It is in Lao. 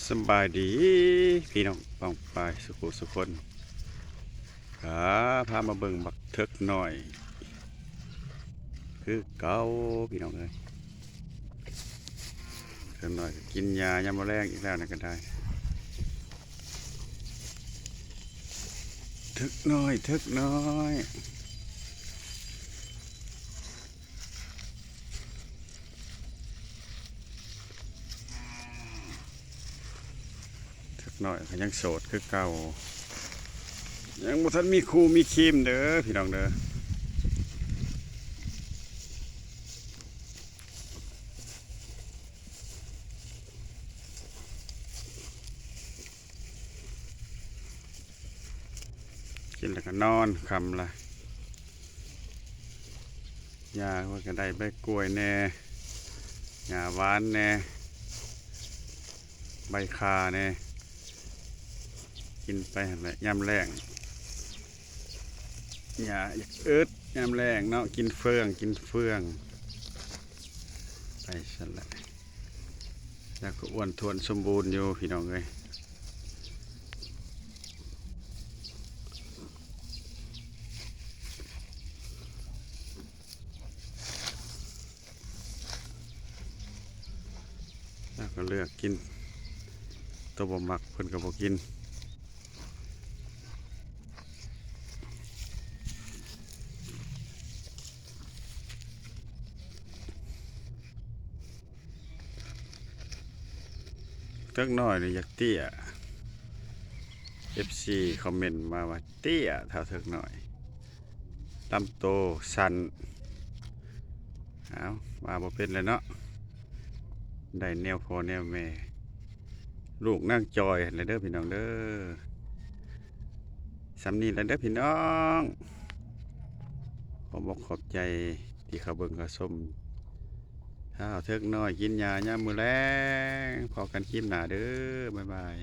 ສະບາຍດີພີ່ນ້ອງປ້ອງປາຍສຸຜູ້ສຸຄົນ. ກະພາມາເບິ່ງບັກເຖິກນ້ອຍຄືເກົ່າພີ່ນ້ອງເອີຍ. ເຖິກນ້ອຍກະກິນຫຍ້າຍາມມື້ແລງອີກແລ້ວນີ້ກະໄດ້. ເຖິກນ້ອຍ ເຖິກນ້ອຍ. ເຖິກນ້ອຍກະຍັງໂສດຄືເກົ່າ ຍັງບໍ່ທັນມີຄູ່ມີຄີມເດີພີ່ນ້ອງເດີ. ກິນແລ້ວກະນອນ ຄ່ຳລະ. ຫຍ້າເພິ່ນກະໄດ້ໃບກ້ວຍແດ່ ຫຍ້າຫວານແດ່ ໃບຂ່າແດ່ ກິນໄປຫັ້ນແຫຼະຍາມແລງ. ຫຍ້າຢາກອຶດຍາມແລງເນາະ ກິນເຟືອງ ກິນເຟືອງໄປຊັ້ນແຫຼະ. ແລ້ວກະອ້ວນທ້ວນສົມບູນຢູ່ພີ່ນ້ອງເອີຍ. ແລ້ວກະເລືອກກິນ ໂຕບໍ່ມັກເພິ່ນກະບໍ່ກິນ. ເຖິກນ້ອຍນີ້ຢາກເຕ້ຍ ເອັຟຊີຄອມເມັນມາວ່າເຕ້ຍເທົ່າເຖິກນ້ອຍ ລຳໂຕສັ້ນ. ເອົາ ວ່າບໍ່ເປັນແລ້ວເນາະ ໄດ້ແນວພໍ່ແນວແມ່ ລູກນາງຈອຍຫັ້ນແຫຼະເດີພີ່ນ້ອງເດີ. ສ່ຳນີ້ແຫຼະເດີພີ່ນ້ອງ ຂອບອົກຂອບໃຈທີ່ເຂົ້າເບິ່ງເຂົ້າຊົມ. ທ້າວເຖິກນ້ອຍກິນຫຍ້າຍາມມື້ແລງ ພໍ້ກັນຄລິບໜ້າເດີ ບາຍບາຍ.